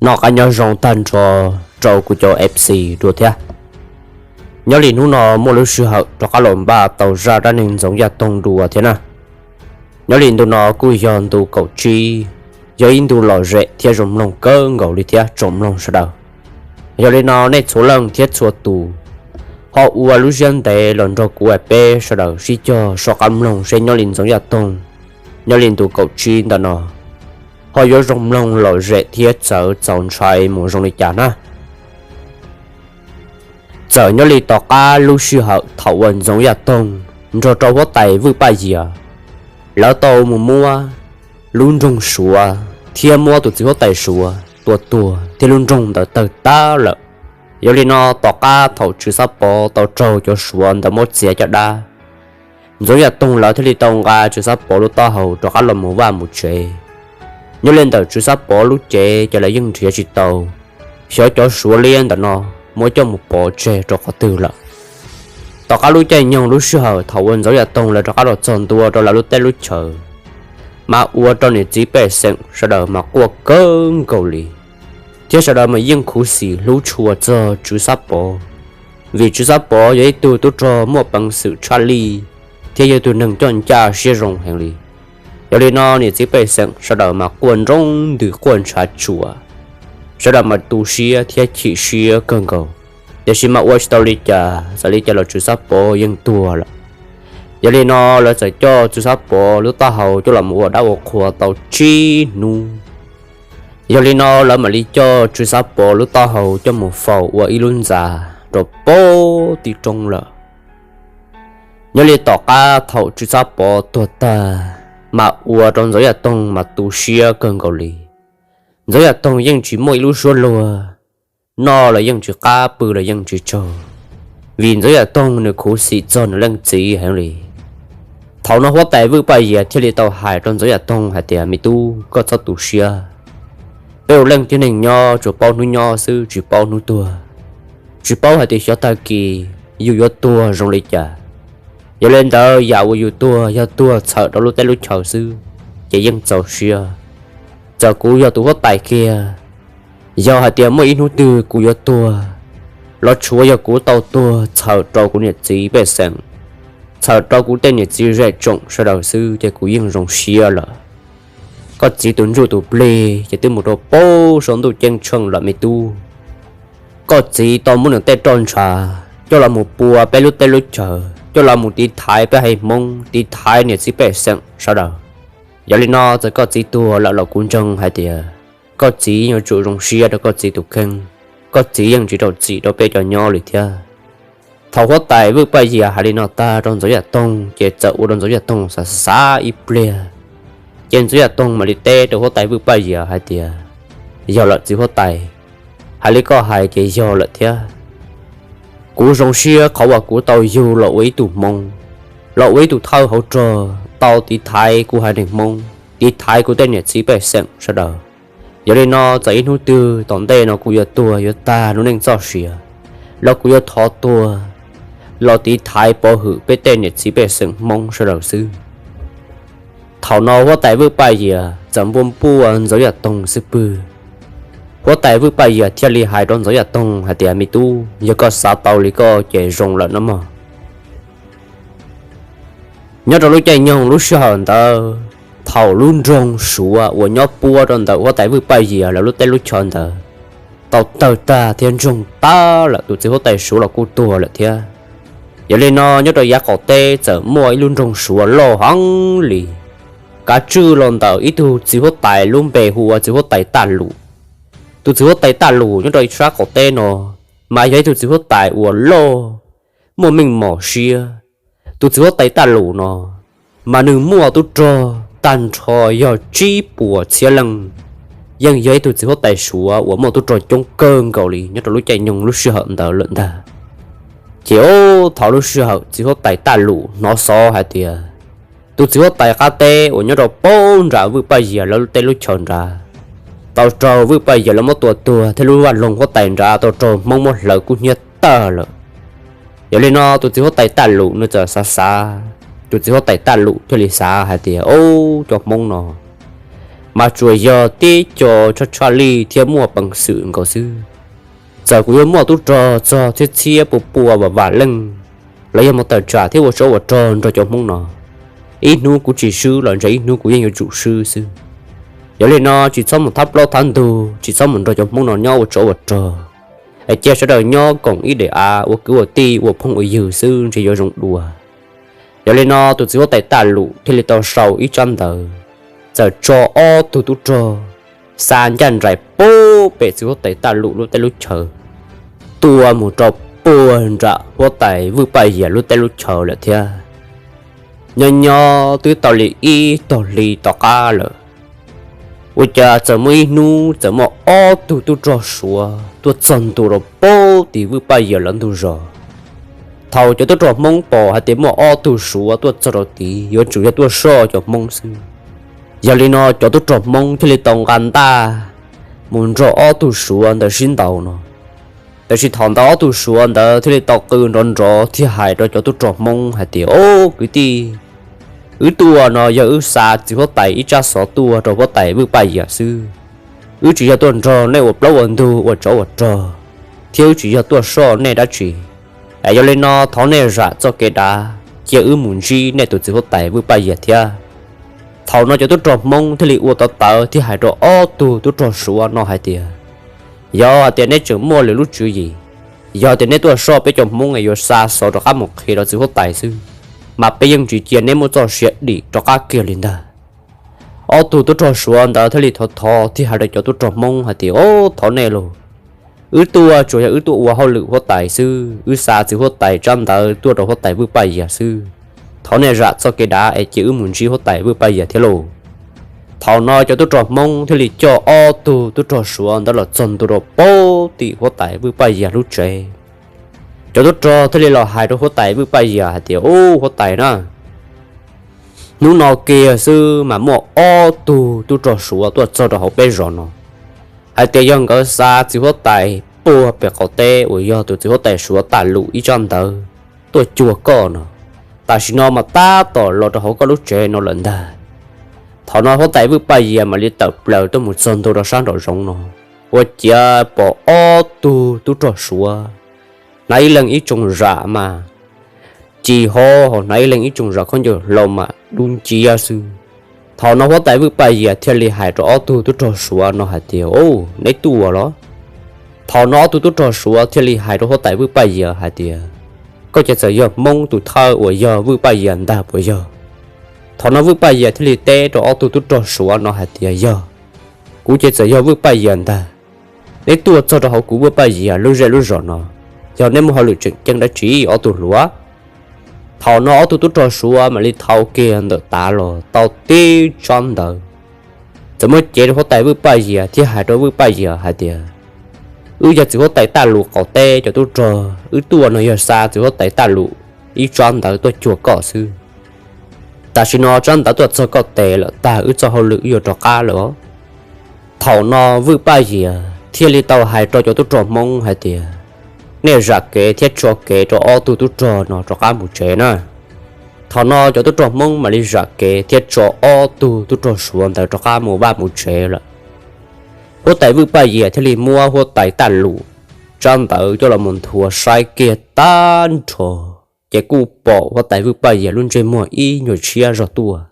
Noj qab nyob zoo tag nrho rau kuv cov F C dua thiab. Nyob li hnub no muaj lub sij hawm rov qab los npaj tau zaj dab neeg Ntxoov Yaj Toog dua thiab na. Nyob li ntu no kuj yog ntu kaum tsib, yog ib ntu lom zem thiab zoo mloog kawg nkaus li thiab tsoom mloog sawv daws. Yog li no nej txhua leej thiab txhua tus ho ua lub siab ntev los nrog kuv peb sawv daws sib cog soj qab mloog seb nyob li Ntxoov Yaj Toog nyob li ntu kaum tsib ntawm no ho yuav zoo mloog lom zem thiab txawv txaus ntshai mus zoo li cas na. Txawm nyob li tom qab lub sij hawm thaum uas Ntxoov Yaj Toog nrog rau huab tais Vwj Paj Yias lawv tau mus muab lub nroog Suav thiab muab tus txiv huab tais Suav tua tuag thiab lub nroog ntawd tawg tag lawm. Yog li no tom qab thaum Tswv Xab Pov tau raug cov Suav ntawd muab txiav caj dab, Ntxoov Yaj Toog lawv thiaj li tau nqa Tswv Xab Pov lub taub hau rov qab los mus vaj mus tsev. Nyob li ntawm Tswv Xab Pov lub cev ces lawv yeej nrhiav tsis tau, xyov cov Suav liab ntawm no muab coj mus pov tseg rau qhov twg lawm. Tom qab lub caij nyoog lub sij hawm thaum uas Ntxoov Yaj Toog lawv rov qab los txog ntua rau lawv lub teb lub chaws, mas ua rau niam txiv pej xeem sawv daws mas quaj kawg nkaus li, thiab sawv daws mas yeej khuv xim hlub tshua txog Tswv Xab Pov, vim Tswv Xab Pov yog ib tug tub rog muaj peev xwm tshaj lij thiab yog ib tug neeg coj ncaj siab zoo heev li. Yog li no niam txiv pej xeem sawv daws mas quaj nroo ntws quaj ntshav tsuam, sawv daws mas tu siab thiab chim siab kawg nkaus. Tiam sis mas ua tsis tau li cas, txawm li cas los Tswv Xab Pov yeej tuag lawm. Yog li no lawv txawm coj Tswv Xab Pov lub taub hau coj los mus ua dab ua qhua tau tsib hnub. Yog li no lawv mam li coj Tswv Xab Pov lub taub hau coj mus faus ua ib lub ntxa rau pem tim roob lawm. Nyob li tom qab thaum Tswv Xab Pov tuag tag, mas ua rau Ntxoov Yaj Toog mas tu siab kawg nkaus li. Ntxoov Yaj Toog yeej tsis muaj ib lub suab luag, noj los yeej tsis qab, pw los yeej tsis tsaug, vim Ntxoov Yaj Toog nws khuv xim txog nws leej txiv heev li. Thaum no huab tais Vwj Paj Yias thiaj li tau hais rau Ntxoov Yaj Toog hais tias, me tub, koj txhob tu siab. Peb ua leej tib neeg nyob tsuas paub hnub nyob xwb tsis paub hnub tuag, tsis paub hais tias xyov tag kis yus yuav tuag zoo li cas. Yog li ntawd yam uas yus tuag yog tuag txhawm rau lub teb lub chaw xwb, ces yeej txaus siab. Txawm kuv yog tus huab tais kiag, yog hais tias muaj ib hnub twg kuv yuav tuag, los tshuav yog kuv tau tuag txhawm rau kuv niam txiv pej xeem, txhawm rau kuv tej niam txiv zej tsoom sawv daws xwb ces kuv yeej zoo siab lawm. Koj txiv tus ntsuj tus plig ces twb mus rau pem saum ntuj ceeb tsheej lawm me tub. Koj txiv tau muab nws tej roj ntsha coj los mus pua peb lub teb lub chaws, coj los mus tiv thaiv peb haiv Hmoob, tiv thaiv niam txiv pej xeem sawv daws. Yog li no txawm koj txiv tuag lawm los kuv ntseeg hais tias koj txiv yuav tsum zoo siab rau koj txiv tus kheej, koj txiv yeej tsis rau txim rau peb cov nyob li thiab. Thaum huab tais Vwj Paj Yias hais li no tag rau Ntxoov Yaj Toog ces txawm ua rau Ntxoov Yaj Toog xav xav ib pliag, ces Ntxoov Yaj Toog mam li teb rau huab tais Vwj Paj Yias hais tias, yog lawm txiv huab tais, hais li koj hais ces yog lawm thiab. Kuv zoo siab qhov uas kuv tau yug los ua ib tug Hmoob, los ua ib tug thawj hauv rog tau tiv thaiv kuv haiv neeg Hmoob, tiv thaiv kuv tej niam txiv pej xeem sawv daws. Yog li no txawm ib hnub twg tom ntej no kuv yuav tuag yuav tag lub neej txoj sia, los kuv yuav thov tuag los tiv thaiv pov hwm peb tej niam txiv pej xeem Hmoob sawv daws xwb. Thaum no huab tais Vwj Paj Yias txawm npuaj npuaj Ntxoov Yaj Toog xub pwg. Huab tais Vwj Paj Yias thiaj li hais rau Ntxoov Yaj Toog hais tias, me tub, yog koj xav tau li koj ces zoo lawm no mog. Nyob rau lub caij nyoog lub sij hawm ntawd, thaum lub nroog Suav uas nyob puab rau ntawm huab tais Vwj Paj Yias lawv lub teb lub chaw ntawd tau tawg tag thiab ntsoog tag lawm, tus txiv huab tais Suav los kuj tuag lawm thiab. Yog li no nyob rau yav qaum teb txawm muaj ib lub nroog Suav loj heev li. Kav tswj los ntawm ib tug txiv huab tais lub npe hu ua txiv huab tais Taj Lum. Tus txiv huab tais Taj Lum nyob rau sab qaum teb no mas yog ib tug txiv huab tais uas loj, muaj meej mom siab. Tus txiv huab tais Taj Lum no mas nws muaj tub rog tag nrho yog tsib puas txhiab leej, yeej yog ib tug txiv huab tais Suav uas muaj tub rog coob kawg nkaus li nyob rau lub caij nyoog lub sij hawm ntawd lawm ntag. Ces thaum lub sij hawm txiv huab tais Taj Lum hnov xov hais tias tus txiv huab tais qab teb uas nyob rau puab nram Vwj Paj Yias lawv lub teb lub chaw nrad tau raug Vwj Paj Yias lawv muab tua tuag thiab lub vaj loog huab tais nrad tau raug Hmoob muab hlawv kub hnyiab tag lawm. Yog li no tus txiv huab tais Taj Lum nws txawm xav xav, tus txiv huab tais Taj Lum thiaj li xav hais tias, ob, cov Hmoob no mas tsuas yog tib co tshaj tshaj lij thiab muaj peev xwm nkaus xwb. Txawm kuv yuav muaj tub rog txog txhiab txhiab pua pua vam vam leej, los yog mus tawm tsam thiab ua tsov ua rog nrog cov Hmoob no, ib hnub kuv tsis swb los ntshe ib hnub kuv yeej yuav tsum swb xwb. Yog li no tsis txhob mus thab plaub thab ntug, tsis txhob mus nrog cov Hmoob no nyob ua tsov ua rog, es cia sawv daws nyob koom ib daim av ua kwv ua tij ua phooj ua ywg xwb ntshe yuav zoo dua. Yog li no tus txiv huab tais Taj Lum thiaj li tau sau ib tsab ntawv, txawm tso ob tug tub rog xa ncaj nraim pub pem txiv huab tais Taj Lum lub teb lub chaw, tua mus rau puag nram huab tais Vwj Paj Yias lub teb lub chaw lawm thiab. Nyob nyob twb tau li ib tog hli tom qab lawm, ua cas txawm muaj ib hnub txawm muaj ob tug tub rog Suav tuaj txog ntua rau pub tim Vwj Paj Yias lawv ntug zos. Thaum cov tub rog Hmoob pom hais tias muaj ob tug Suav tuaj txog rau tid yuav tsum yog tuaj soj cov Hmoob xwb. Yog li no cov tub rog Hmoob thiaj li tau nqa ntaj mus nrog ob tug Suav ntawd sib ntaus no. Tab sis thaum ntawd ob tug Suav ntawd thiaj li tau qw nrov nrov thiab hais rau cov tub rog Hmoob hais tias, Ob kwv tij, wb tuaj no yog wb xa txiv huab tais ib tsab xov tuaj rau huab tais Vwj Paj Yias xwb. Wb tsis yog tuaj nrog nej ua plaub ua ntug ua tsov ua rog, thiab wb tsis yog tuaj soj nej dab tsi. Es yog li no thov nej zam txoj kev dav, cia wb mus ntsib nej tus txiv huab tais Vwj Paj Yias thiab. Thaum no cov tub rog Hmoob thiaj li ua tawv tawv thiab hais rau ob tug tub rog Suav no hais tias, Yog hais tias neb tseem muaj lwm lub tswv yim, yog tias neb tuaj soj peb cov Hmoob es yuav xa xov rov qab mus qhia rau txiv huab tais xwb, mas peb yeej tsis cia neb muaj txoj sia dim rov qab kiag li ntag. Ob tug tub rog Suav ntawd thiaj li thov thov thiab hais rau cov tub rog Hmoob hais tias, Ob, thov nej lauj, wb tuaj tsuas yog wb tuaj ua hauj lwm huab tais xwb, wb xa txiv huab tais tsab ntawv tuaj rau huab tais Vwj Paj Yias xwb. Thov nej zam txoj kev dav es cia wb mus ntsib huab tais Vwj Paj Yias thiab lauj. Thaum no cov tub rog Hmoob thiaj li coj ob tug tub rog Suav ntawd los txog ntua rau pub tim huab tais Vwj Paj Yias lub tsev. Cov tub rog thiaj li los hais rau huab tais Vwj Paj Yias hais tias, Ub, huab tais na, hnub no kiag xwb mas muaj ob tug tub rog Suav tuaj txog rau hauv peb zos no, hais tias yog nkawd xa txiv huab tais puag pem qaum teb uas yog tus txiv huab tais Suav Taj Lum ib tsab ntawv tuaj cuag koj no. Tam sim no mas tab tom los rau hauv koj lub tsev no lawm ntag. Thaum no huab tais Vwj Paj Yias mam li tawm plaws tuaj mus txog ntua rau sab nraum zoov no, ua ciav pom ob tug tub rog Suav hnav ib leeg ib tsoos zam mas ci ho ho hnav ib leeg ib tsoos zam khaub ncaws hlau mas dub nciab xwb. Thaum no huab tais Vwj Paj Yias thiaj li hais rau ob tug tub rog Suav no hais tias, Ub, neb tuaj los? Thaum no ob tug tub rog Suav thiaj li hais rau huab tais Vwj Paj Yias hais tias, Koj ces txawm yog Hmoob tus thawj uas yog Vwj Paj Yias ntag puas yog? Thaum no Vwj Paj Yias thiaj li teb rau ob tug tub rog Suav no hais tias, Yog, kuv ces txawm yog Vwj Paj Yias ntag. Neb tuaj txog rau hauv kuv Vwj Paj Yias lub zej lub zos no, yog neb muaj hauj lwm tseem ceeb dab tsi ob tug hluas? Thaum no ob tug tub rog Suav mam li thau kiag ntawm tav los tau tib tsab ntawv, txawm muab cev rau huab tais Vwj Paj Yias thiab hais rau Vwj Paj Yias hais tias, Wb yog txiv huab tais Taj Lum qaum teb cov tub rog, wb tuaj no yog xa txiv huab tais Taj Lum ib tsab ntawv tuaj cuag koj xwb. Tam sim no tsab ntawv tuaj txog koj tes lawm tag, wb txoj hauj lwm wb yuav rov qab lawm os. Thaum no Vwj Paj Yias thiaj li tau hais rau cov tub rog Hmoob hais tias, Nej zam kev thiab tso kev rau ob tug tub rog no rov qab mus tsev na. Thaum no cov tub rog Hmoob mam li zam kev thiab tso ob tug tub rog Suav ntawd rov qab mus vaj mus tsev lawm. Huab tais Vwj Paj Yias thiaj li muab huab tais Taj Lum tsab ntawv coj los mus nthuav saib kiag tag nrho, ces kuj pom huab tais Vwj Paj Yias lub ntsej muag ib nyuag tshiab zog tuaj.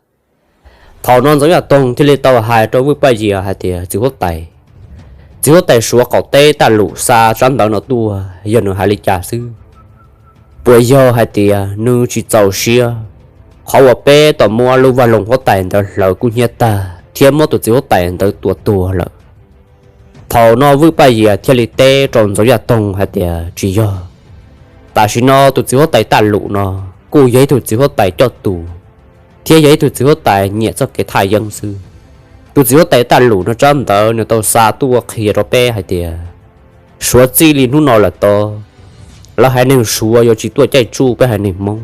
Thaum no Ntxoov Yaj Toog thiaj li tau hais rau Vwj Paj Yias hais tias, Txiv huab tais, txiv huab tais Suav qaum teb Taj Lum xa tsab ntawv no tuaj yog nws hais li cas xwb? Puas yog hais tias nws tsis txaus siab, qhov uas peb tau muab lub vaj loog huab tais ntawd hlawv kub hnyiab tag thiab muab tus txiv huab tais ntawd tua tuag lawm? Thaum no Vwj Paj Yias thiaj li teb rau Ntxoov Yaj Toog hais tias, Tsis yog. Tam sim no tus txiv huab tais Taj Lum no kuj yog ib tug txiv huab tais coj tus thiab yog ib tug txiv huab tais nyiam txoj kev thaj yeeb xwb. Tus txiv huab tais Taj Lum no tsab ntawv nws tau xa tuaj qhia rau peb hais tias, Suav txij li hnub no lawm tod, lawv haiv neeg Suav yuav tsis tuaj caij tsuj peb haiv neeg Hmoob,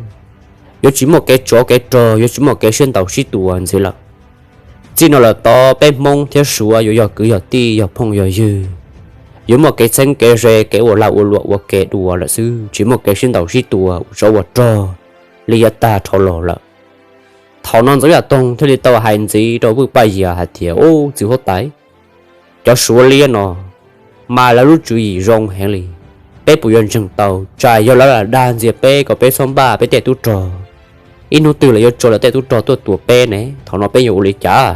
yuav tsis muaj kev tsov kev rog, yuav tsis muaj kev sib ntaus sib tua ntxiv lawm. Txij no lawm tod peb Hmoob thiab Suav yuav yog kwv yog tij, yog phooj yog ywg, yuav muaj kev txheeb kev ze, kev ua lag ua luam ua ke dua lawm xwb, tsis muaj kev sib ntaus sib tua ua tsov ua rog li yav tag dhau los lawm. Thaum no Ntxoov Yaj Toog thiaj li tau hais ntxiv rau Vwj Paj Yias hais tias, Ub, txiv huab tais, cov Suav liab no mas lawv lub tswv yim zoo heev li. Peb puas yuav ntseeg tau, tsam yog lawv lam dag ntxias peb kom peb txhob npaj peb tej tub rog, ib hnub twg lawv yuav tso lawv tej tub rog tuaj tua peb ne, thaum no peb yuav ua li cas?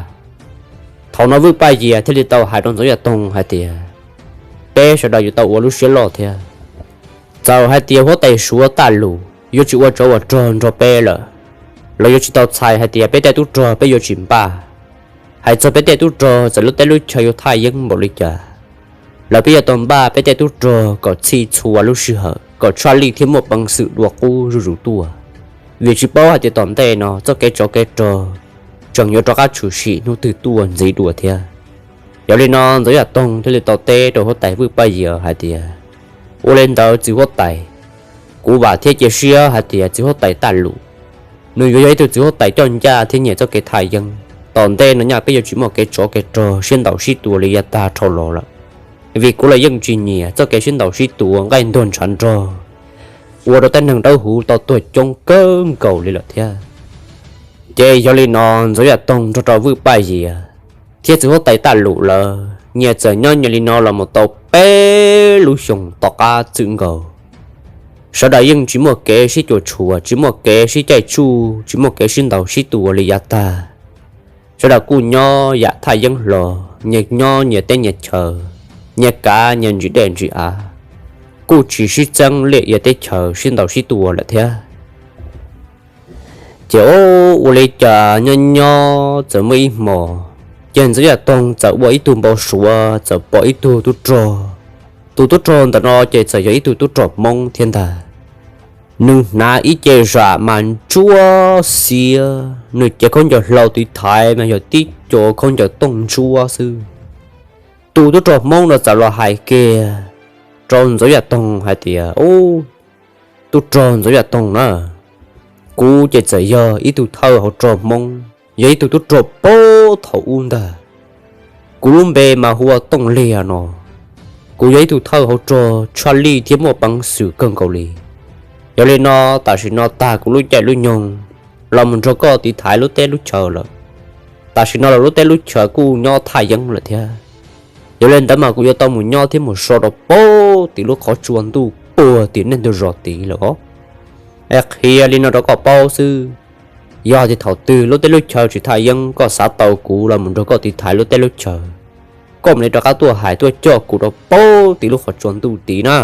Thaum no Vwj Paj Yias thiaj li tau hais rau Ntxoov Yaj Toog hais tias, Peb sawv daws yuav tau ua lub siab loj thiab. Txawm hais tias huab tais Suav Taj Lus yuav tsis ua tsov ua rog nrog peb lawm, los yuav tsis tau txhais hais tias peb tej tub rog peb yuav tsis npaj. Hais txog peb tej tub rog, txawm lub teb lub chaw yuav thaj yeeb npaum li cas los peb yuav tau npaj peb tej tub rog kom txhij txhua lub sij hawm, kom tshaj lij thiab muaj peev xwm dua qub zuj zus tuaj. Vim tsis paub hais tias tom ntej no txoj kev tsov kev rog tseem yuav rov qab tshwm sim hnub twg tuaj ntxiv dua thiab. Yog li no Ntxoov Yaj Toog thiaj li tau teb rau huab tais Vwj Paj Yias hais tias, Ua li ntawd txiv huab tais, kuv vam thiab cia siab hais tias txiv huab tais Taj Lus nws yuav yog ib tug txiv huab tais coj ncaj thiab nyiam txoj kev thaj yeeb. Tom ntej no nyaj peb yuav tsis muaj kev tsov kev rog sib ntaus sib tua li yav tag dhau los lawm, vim kuv los yeej tsis nyiam txoj kev sib ntaus sib tua nqaij ntuag ntshav nrog ua rau tej neeg dawb huv tau tuag coob kawg nkaus li lawm thiab. Ces yog li no Ntxoov Yaj Toog nrog rau Vwj Paj Yias thiab txiv huab tais Taj Lus lawv nyias txawm nyob nyias li no los mus tau peb lub xyoos tom qab txwm nkaus. Sawv daws yeej tsis muaj kev sib cuam tshuam, tsis muaj kev sib caij tsuj, tsis muaj kev sib ntaus sib tua li yav tag. Sawv daws kuj nyob yam thaj yeeb hlo, nyias nyob nyias teb nyias chaw, nyias kav nyias ntsis dej ntsis av, kuj tsis sib txeeb liaj ia teb chaws sib ntaus sib tua lawm thiab. Ces ua li cas nyob nyob txawm muaj ib hmos, ces Ntxoov Yaj Toog txawm ua ib tug npau suav txawm pom ib tug tub rog. Tus tub rog ntawm no ces txawm yog ib tug tub rog Hmoob thiab ntag. Nws hnav ib ce zam mas ntsuab xiab, nws cev khaub ncaws hlau tiv thaiv mas yog tib co khaub ncaws tooj ntsuab xwb. Tus tub rog Hmoob no txawm los hais kiag rau Ntxoov Yaj Toog hais tias, Ub, tub rog Ntxoov Yaj Toog na, kuv ces txawm yog ib tug thawj hauv rog Hmoob, yog ib tug tub rog puag thaum ub ntag. Kuv lub npe mas hu ua Tooj Liag no. Kuv yog ib tug thawj hauv rog tshaj lij thiab muaj peev xwm kawg nkaus li. Yog li no tam sim no tag kuv lub caij lub nyoog los mus nrog koj tiv thaiv lub teb lub chaw lawm. Tam sim no los lub teb lub chaw kuj nyob thaj yeeb lawm thiab. Yog li ntawd mas kuv yuav tau mus nyob thiab mus so rau puag tim lub qhov tsua ntuj puag tim nej ntug zos tid lawm os. Es qhia li no rau koj paub xwb, yog tias thaum twg lub teb lub chaw tsis thaj yeeb koj xav tau kuv los mus nrog koj tiv thaiv lub teb lub chaw, koj mam li rov qab tuaj hais tuaj coj kuv rau puag tim lub qhov tsua ntuj tid na.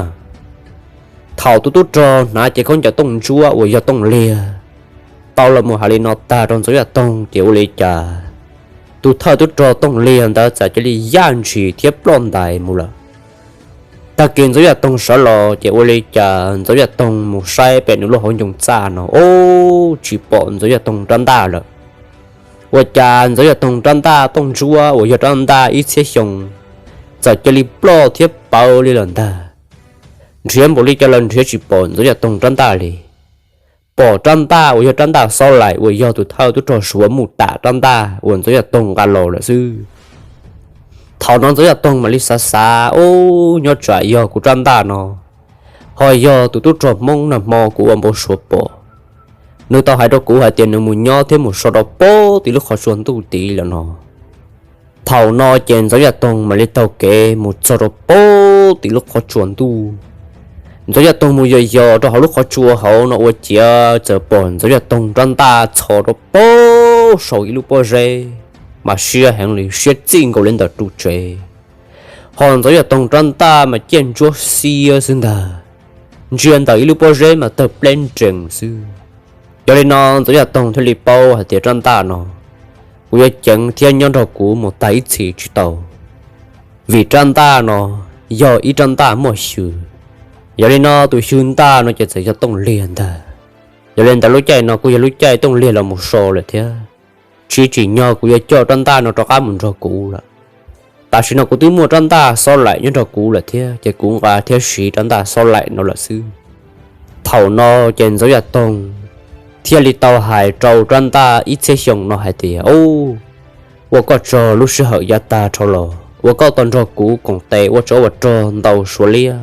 Thaum tus tub rog hnav cev khaub ncaws tooj ntsuab uas yog Tooj Liag tau los mus hais li no tag rau Ntxoov Yaj Toog ces ua li cas tus thawj tub rog Tooj Liag ntawd txawm cia li yaj ntshis thiab ploj ntais mus lawm. Tag kis Ntxoov Yaj Toog sawv los ces ua li cas Ntxoov Yaj Toog mus saib pem nws lub hauv ncoo txaj no, ub, tsis pom Ntxoov Yaj Toog rab ntaj lawm. Ua cas Ntxoov Yaj Toog rab ntaj tooj ntsuab uas yog rab ntaj ib txhiab xyoo txawm cia li ploj thiab pawv li lawm ntag. Nrhiav npaum li cas los nrhiav tsis pom Ntxoov Yaj Toog rab ntaj li. Pom rab ntaj uas yog rab ntaj xob laim uas yog tus thawj tub rog Suav muj tam rab ntaj uas Ntxoov Yaj Toog nqa los lawm xwb. Thaum no Ntxoov Yaj Toog mam li xav xav, ub, nyob tsam yog kuv rab ntaj no ho yog tus tub rog Hmoob nag hmo kuv ua npau suav pom, nws tau hais rau kuv hais tias nws mus nyob thiab mus so rau puag tim lub qhov tsua ntuj tid lawm no. Thaum no ces Ntxoov Yaj Toog mam li taug kev mus txog rau puag tim lub qhov tsua ntuj. Ntxoov Yaj Toog mus yos yos rau hauv lub qhov tsua hauv no ua ciav txawm pom Ntxoov Yaj Toog rab ntaj txhos rau puag saum ib lub pob zeb, mas siab heev li, siab txij nkaus li ntawm ru tsev. Ho Ntxoov Yaj Toog rab ntaj mas ciaj ntsuab xiab xwb ntag, ntsia ntawm ib lub pob zeb mas tawg pleb nrees xwb. Yog li no Ntxoov Yaj Toog thiaj li paub hais tias rab ntaj no kuv yuav ceev thiab nyob nrog kuv mus tag ib txhis tsis tau, vim rab ntaj no yog ib rab ntaj muaj xyw. Yog li no tus xyw ntaj no ces txawm yog Tooj Liag ntag. Yog li ntawd lub caij no kuj yog lub caij Tooj Liag los mus so lawm thiab. Tsis tsim nyog kuv yuav coj rab ntaj no rov qab mus nrog kuv lawm. Tam sim no kuv twb muaj rab ntaj xob laim nyob nrog kuv lawm thiab, ces kuv nqa thiab siv rab ntaj xob laim no lawm xwb. Thaum no ces Ntxoov Yaj Toog thiaj li tau hais rau rab ntaj ib txhiab xyoo no hais tias, Ub, ua koj tsaug lub sij hawm yav tag dhau los uas koj tau nrog kuv koom tes ua tsov ua rog ntaus Suav liab,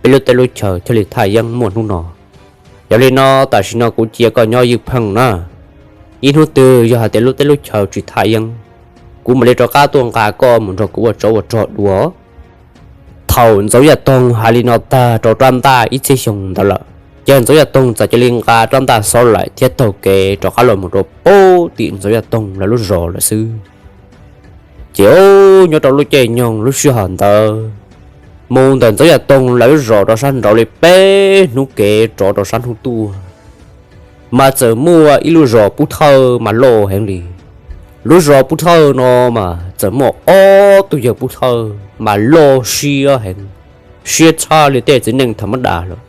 peb lub teb lub chaw thiaj li thaj yeeb muaj hnub no. Yog li no tam sim no kuv cia koj nyob ywj pheej na. Ib hnub twg yog hais tias lub teb lub chaw tsis thaj yeeb, kuv mam li rov qab tuaj nqa koj mus nrog kuv ua tsov ua rog dua. Thaum Ntxoov Yaj Toog hais li no tag rau rab ntaj ib txhiab xyoo ntawd lawm, ces Ntxoov Yaj Toog txawm cia li nqa rab ntaj xob laim thiab taug kev rov qab los mus rau pem tim Ntxoov Yaj Toog lawv lub zos lawm xwb. Ces nyob rau lub caij nyoog lub sij hawm ntawd, mus ntawm Ntxoov Yaj Toog lawv lub zos rau sab nraud li peb hnub kev rov rau sab hnub tuaj, mas txawm muaj ib lub zos Pub Thawj mas loj heev li. Lub zos Pub Thawj no mas txawm muaj ob tug yawg Pub Thawj mas loj siab heev, siab tshaj li tej txiv neej tham mab das lawm.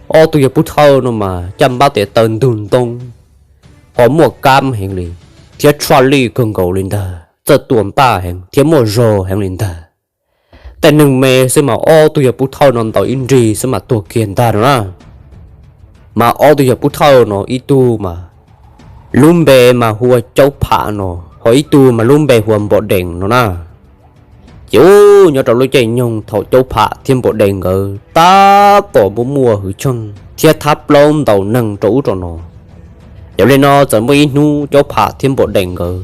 Ob tug yawg Pub Thawj no mas caj npab tes taw ntug ntoo, ho muaj kab heev li, thiab tshaj lij kawg nkaus li ntag, txawj tua ntaj heev thiab muaj zog heev li ntag. Tej neeg me xwb mas ob tug yawg Pub Thawj no ntaus ib nrig xwb mas tuag kiag ntag no na. Mas ob tug yawg Pub Thawj no ib tug mas lub npe mas hu ua Caub Pham no, ho ib tug mas lub npe hu ua Npom Dees no na. Ces nyob rau lub caij nyoog thaum Caub Pham thiab Npom Dees nkawd tab tom muaj muaj hwv tsheej thiab thab plaub ntaus neeg rau ub rau no. Yog li no txawm muaj ib hnub Caub Pham thiab Npom Dees nkawd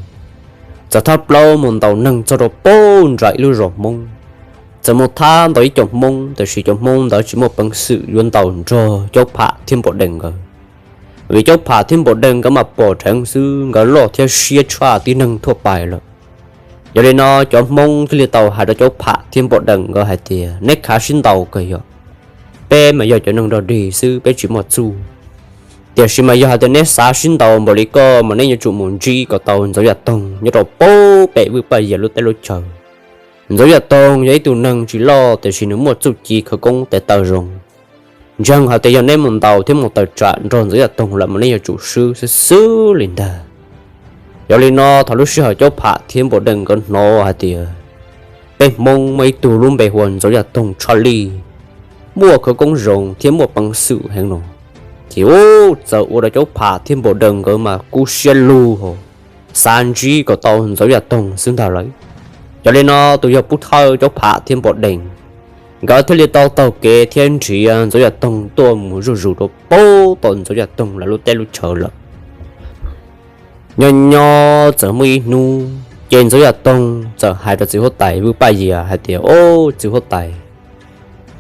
txawm thab plaub mus ntaus neeg txog rau pem nram ib lub zos Hmoob. Txawm mus thab ntaus ib co Hmoob, tiam sis cov Hmoob ntawd tsis muaj peev xwm yuav ntaus nrog Caub Pham thiab Npom Dees nkawd, vim Caub Pham thiab Npom Dees nkawd mas pom dheev xwb, nkawd loj thiab siab tshaj tib neeg thuaj pais lawm. Yog li no cov Hmoob thiaj li tau hais rau Caub Pham thiab Npom Dees nkawd hais tias, neb khav sib ntaus kawg yog, peb mas yog cov neeg dog dig xwb peb tsis muaj txuj. Tiam sis mas yog hais tias neb xav sib ntaus npaum li koj mas neb yuav tsum mus ntsib kom tau Ntxoov Yaj Toog nyob rau pem Vwj Paj Yias lub teb lub chaw. Ntxoov Yaj Toog yog ib tug neeg tsis loj tiam sis nws muaj txuj ci khawv koob tes taw zoo. Ntseeg hais tias yog neb mus ntaus thiab mus tawm tsam nrog Ntxoov Yaj Toog lawm mas neb yuav tsum swb xwb xwb li ntag. Yog li no thaum lub sij hawm Caub Pham thiab Npom Dees nkawd hnov hais tias peb Hmoob muaj ib tug lub npe hu ua Ntxoov Yaj Toog tshaj lij, muaj khawv koob zoo thiab muaj peev xwm heev no, ces txawm ua rau Caub Pham thiab Npom Dees nkawd mas kub siab lug hos xav ntsib kom tau Ntxoov Yaj Toog xwb ntag lawm. Yog li no tus yawg Pub Thawj Caub Pham thiab Npom Dees nkawd thiaj li tau taug kev thiab nrhiav Ntxoov Yaj Toog tuaj mus zuj zus rau pem tom Ntxoov Yaj Toog lawv lub teb lub chaw lawm. Nyob nyob txawm muaj ib hnub ces Ntxoov Yaj Toog txawm hais rau txiv huab tais Vwj Paj Yias hais tias, o, txiv huab tais,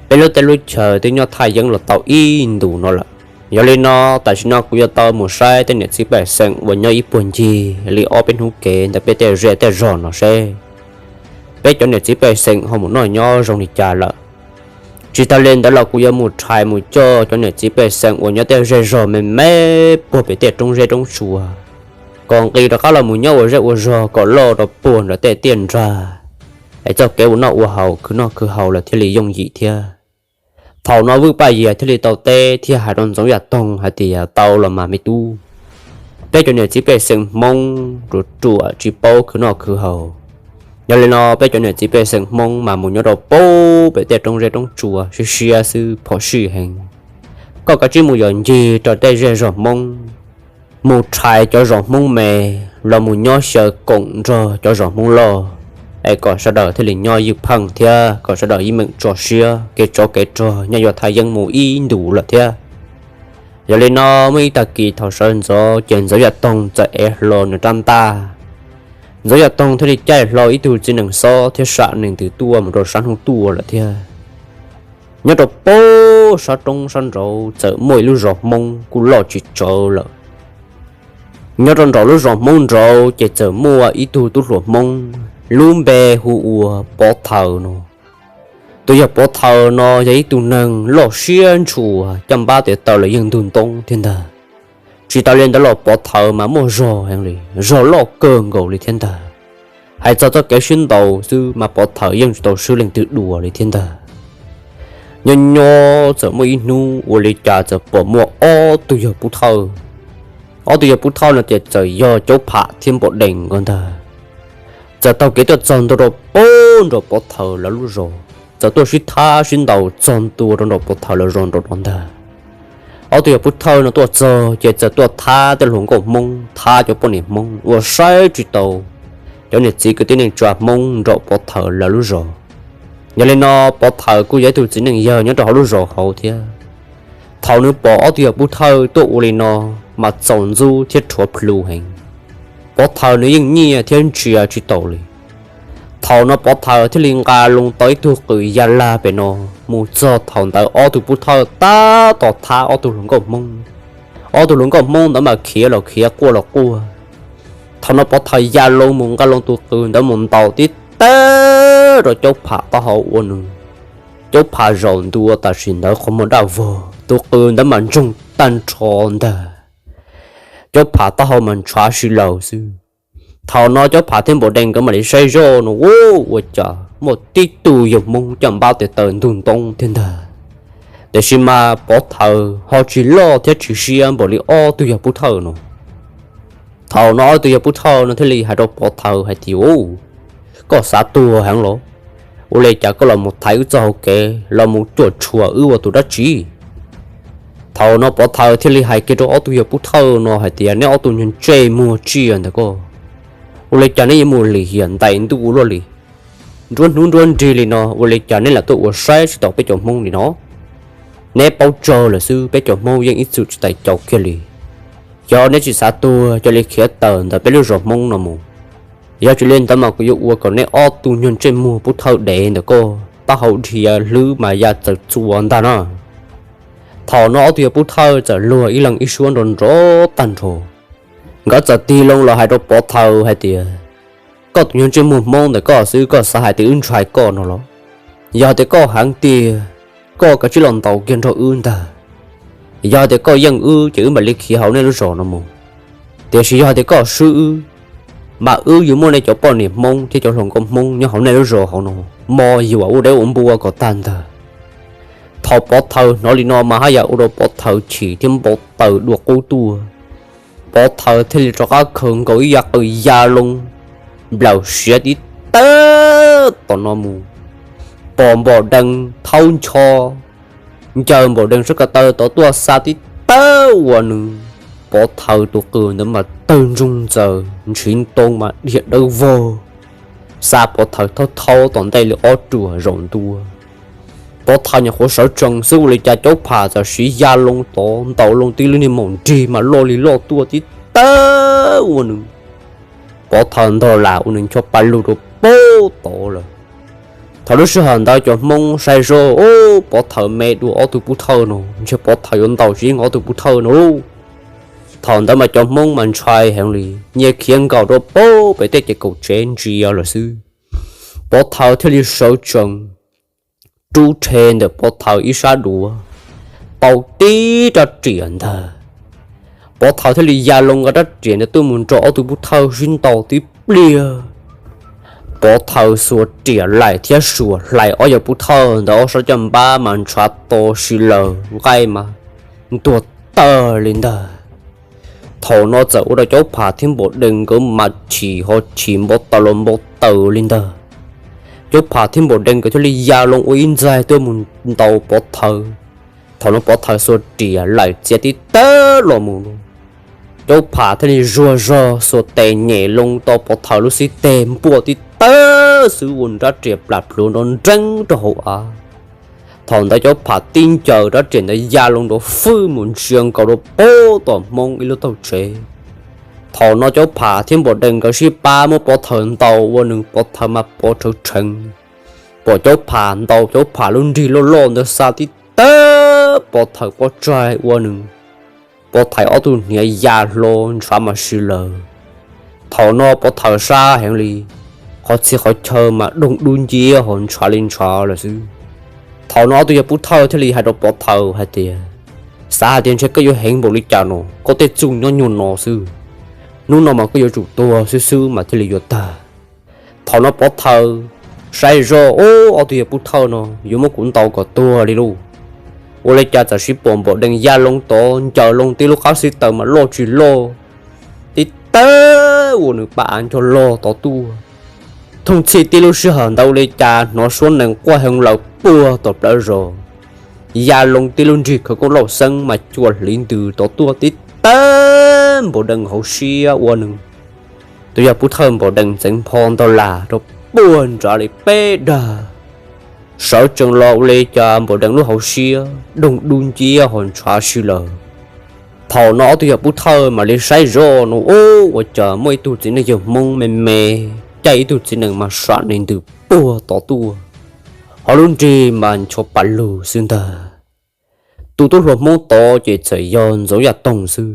peb lub teb lub chaw twb nyob thaj yeeb los tau ib ntus no lawm. Yog li no tam sim no kuv yuav tau mus saib tej niam txiv pej xeem uas nyob ib puag ncig li ob peb hnub kev ntawm peb tej zej tej zog no seb peb cov niam txiv pej xeem ho mus noj nyob zoo li cas lawm. Tsis tas li ntawd los kuv yuav mus rhais mus coj cov niam txiv pej xeem uas nyob tej zej zog me me puag pem tej roob zeb roob tsua, kom nqis rov qab los mus nyob ua zej ua zog kom loj rau puag nram tej tiaj nrag, es txoj kev ua noj ua haus khwv noj khwv haus los thiaj li yooj yim thiab. Thaum no Vwj Paj Yias thiaj li tau teb thiab hais rau Ntxoov Yaj Toog hais tias, tau los mas me tub, peb cov niam txiv pej xeem Hmoob ruam ruam tsis paub khwv noj khwv haus. Yog li no peb cov niam txiv pej xeem Hmoob mas mus nyob rau pem tej roob zeb roob tsua siab siab xwb phom sij heev. Koj kav tsij mus yos ncig rau tej zej zog Hmoob, mus rhais cov zos Hmoob me los mus nyob xyaw koom nrog cov zos Hmoob loj, es kom sawv daws thiaj li nyob ywj pheej thiab kom sawv daws ib meem tso siab kev tsov kev rog nyob yuav thaj yeeb mus ib ntus lawm thiab. Yog li no muaj ib tag kis thaum sawv ntxov ces Ntxoov Yaj Toog txawm ev hlo nws rab ntaj. Ntxoov Yaj Toog thiaj li caij hlo ib tug txiv nees xob thiab sam nees ntws tuaj mus rau sab hnub tuaj lawm thiab. Nyob rau pem sab roob sab nraud txawm muaj ib lub zos Hmoob kuj loj tsis tsawg lawm. Nyob rau nraum lub zos Hmoob nraud ces txawm muaj ib tug tub hluas Hmoob lub npe hu ua Pov Thawm no. Tus yawg Pov Thawm no yog ib tug neeg loj siab ntshua, caj npab tes taw los yeej ntug ntoo thiab ntag. Tsis tas li ntawd los Pov Thawm mas muaj zog heev li, zog loj kawg nkaus li thiab ntag. Hais txog txoj kev sib ntaus xwb mas Pov Thawm yeej tsis tau swb leej twg dua li thiab ntag. Nyob nyob txawm muaj ib hnub ua li cas txawm pom muaj ob tug yawg Pub Thawj. Ob tug yawg Pub Thawj no ces txawm yog Caub Pham thiab Npom Dees nkawd ntag. Txawm taug kev tuaj txog ntua rau pem nram Pov Thawm lawv lub zos, txawm tuaj sib thab sib ntaus txog ntua rau nram Pov Thawm lawv zos nraum no ntag. Ob tug yawg Pub Thawj no tuaj txog ces txawm tuaj thab tej hluas nkauj Hmoob, thab cov poj niam Hmoob uas saib tsis taus cov niam txiv kwv tij neej tsa Hmoob nram Pov Thawm lawv lub zos. Yog li no Pov Thawm kuj yog ib tug txiv neej yawg nyob rau hauv lub zos hauv thiab. Thaum nws pom ob tug yawg Pub Thawj tuaj ua li no, mas txaus ntxub thiab rhuav plhu heev. Pov Thawm nws yeej nyiaj thiab ntsia tsis taus li. Thaum no Pov Thawm thiaj li nqa loo tau ib tug qws ya lag pem no mus txog thaum ntawd ob tug pub thawj tab tom thab ob tug hluas nkauj Hmoob. Ob tug hluas nkauj Hmoob ntawd mas khiav los khiav quaj los quaj. Thaum no Pov Thawm ya loo mus nqa loo tus qws ntawd mus ntaus tib tawb rau Caub Pham taub hau ua nws, Caub Pham zaum ntua tam sim ntawd qhov muag daj vog, tus qws ntawd mas ntsoog tag nrho ntag. Caub Pham taub hau mas ntshav si laws xwb. Thaum no Caub Pham thiab Npaum Dee nkawd mam li saib zoj no, ua cas muaj tib tug yawg Hmoob caj npab tes taw ntug ntoo thiab ntag. Tiam sis mas Pov Thawm ho tsis loj thiab tsis siab npaum li ob tug yawg pub thawj no. Thaum no ob tug yawg pub thawj no thiaj li hais rau Pov Thawm hais tias, Koj xav tuag heev los? Ua li cas koj los mus thaiv wb txoj hauv kev, los mus cuam tshuam wb ua tus dab tsi? Thaum no Pov Thawm thiaj li hais kiag rau ob tug yawg pub thawj no hais tias, Neb ob tug nyuag ntsej muag tsiaj ntawm koj, ua li cas neb yuav mus lim hiam ntais ntuj ua luaj li? Nruab hnub nruab nrig li no ua li cas neb lam tuaj ua saib tsis taus peb cov Hmoob li no? Neb paub tsawg lawm xwb, peb cov Hmoob yeej ib txwm tsis tau caum kiag li. Yog neb tsis xav tuag, cia li khiav tawm ntawm peb lub zos Hmoob no mus. Yog tsis li ntawd mas kuv yuav ua kom neb ob tug nyuag ntsej muag pub thawj dev ntawm koj taub hau dhia hlwb mas ya txawm txuas ntag na. Thaum no ob tug yawg pub thawj txawm luag ib leeg ib suab nrov nrov tag nrho. Nkawd txawm tig loo los hais rau Pov Thawm hais tias, Koj tus nyuag ntsej muag Hmoob ntawm koj xwb, koj xav hais tias wb ntshai koj no los? Yog hais tias koj heev tiag, koj kav tsij los ntaus kiag nrog wb ntag. Yog hais tias koj yeej wb ces wb mam li khiav hauv nej lub zos no mus. Tiam sis yog hais tias koj swb wb, mas wb yuav muab nej cov poj niam Hmoob thiab cov hluas nkauj Hmoob nyob hauv nej lub zos hauv no mos yuam ua deb ua npua kom tag ntag. Thaum Pov Thawm hnov li no mas haj yam ua rau Pov Thawm chim thiab npau taws dua qub tuaj. Pov Thawm thiaj li rov qab khaws nkaus ib yav qws ya loo nplawm siav tib tawb tom no mus, pom Npaum Dee thaub ncho, ncaws Npaum Dee sab ko taw tod tuaj xa tib tawb ua nws. Pov Thawm tus qws ntawd mas tawg ntsoog ntxaws, ntshiv ntoo mas dhia dawb vog, xa Pov Thawm thaub thaub tom ntej li ob ruam zaum ntua. Pov Thawm nyuam qhuav sawv tsees xwb ua li cas Caub Pham txawm siv ya loo tod ntaus loo tib lub niag maum nrig mas loj li loj tuaj tib tawb ua nws. Pov Thawm ntog lam ua nws ncho pa lug rau pem tod lawm. Thaum lub sij hawm ntawd cov Hmoob saib zoj, Pov Thawm me dua ob tug pub thawj no, ntshe Pov Thawm yuav ntaus tsis yeej ob tug pub thawj no lauj. Thaum ntawd mas cov Hmoob mas ntshai heev li, nyias khiav nkaum rau pem tej ces kaum tsev ntsia lawm xwb. Pov Thawm thiaj li sawv tsees, rub rhe ntawm Pov Thawm ib sab duav, tau tib rab riam ntag. Pov Thawm thiaj li ya loo nqa rab riam ntawd tuaj mus nrog ob tug pub thawj sib ntaus tib pliag. Pov Thawm xuas riam laim thiab xuas hlais ob yawg pub thawj ntawd ob sab caj npab mas ntshav to si laws, nqaij mas ntuag tawg li ntag. Thaum no txawm ua rau Caub Pham thiab Npaum Dee nkawd mas chim ho chim npau taws los npau taws li ntag. Caub Pham thiab Npaum Dee nkawd thiaj li ya loo ua ib ntxaig tuaj mus ntaus Pov Thawm. Thaum no Pov Thawm xuas riam laim txiav tib tawb los mus, Caub Pham thiaj li zuag zog xuas tes nyem loo tau Pov Thawm lub xib teg npuaj tib tawb xwb ua nws rab riam plam plhuav nrov nreeb rau hauv av. Thaum ntawd Caub Pham tib ncaws rab riam ntawd ya loo nrov fwj mus ntsia nkaus rau pem tom Hmoob ib lub tauj tsev. Thaum no Caub Pham thiab Npaum Dee nkawd sib pab muab Pov Thawm ntaus ua nws Pov Thawm mas pov rhawv rheev. Pom Caub Pham ntaus Caub Pham lub nrig loj loj ntawd xa tib tawb Pov Thawm pob tsaig ua nws Pov Thawm ob tug hniav ya hlo ntshav mas si laws. Thaum no Pov Thawm sab heev li, qhov txhia qhov chaw mas doog dub nciab ho ntshav li ntshav lawm xwb. Thaum no ob tug yawg pub thawj thiaj li hais rau Pov Thawm hais tias, Xav hais tias ntshe koj yuav heev npaum li cas no, koj tej txuj nyob nyuag no xwb. Hnub no mas koj yuav tsum tuag xwb xwb mas thiaj li yuav tag. Thaum no Pov Thawm saib zoj, Ob, ob tug yawg pub thawj no yuav muab kuv ntaus kom tuag li lauj. Ua li cas txawm sib pom Npaum Dee ya loo tod ncaws loo tib lub qab xib taws mas loj tsis loj, tib tawb ua nws pa av nco log tod tuaj. Thooj txhij tib lub sij hawm ntawd ua li cas hnov suab nees quaj heev lawm puag tom plawv zos, ya loo tib lub nrig khawv koob lauj xeeb mas cua hliv ntws tod tuaj tib tawb Npaum Dee hauv siab ua nws tus yawg pub thawj Npaum Dee ntxeev npho ntog lag rau puag nrad li peb dag. Sawv tsees los ua li cas Npaum Dee lub hauv siab doog dub nciab ho ntshav si laws. Thaum no ob tug yawg pub thawj mam li saib zoj no, ub, ua cas muaj ib tug txiv neej yawg Hmoob me me caij ib tug txiv nees mas sam nees ntws puag tod tuaj, ho lub nrig mas ncho pas lug xwb ntag. Tus tub hluas Hmoob tod ces txawm yog Ntxoov Yaj Toog xwb.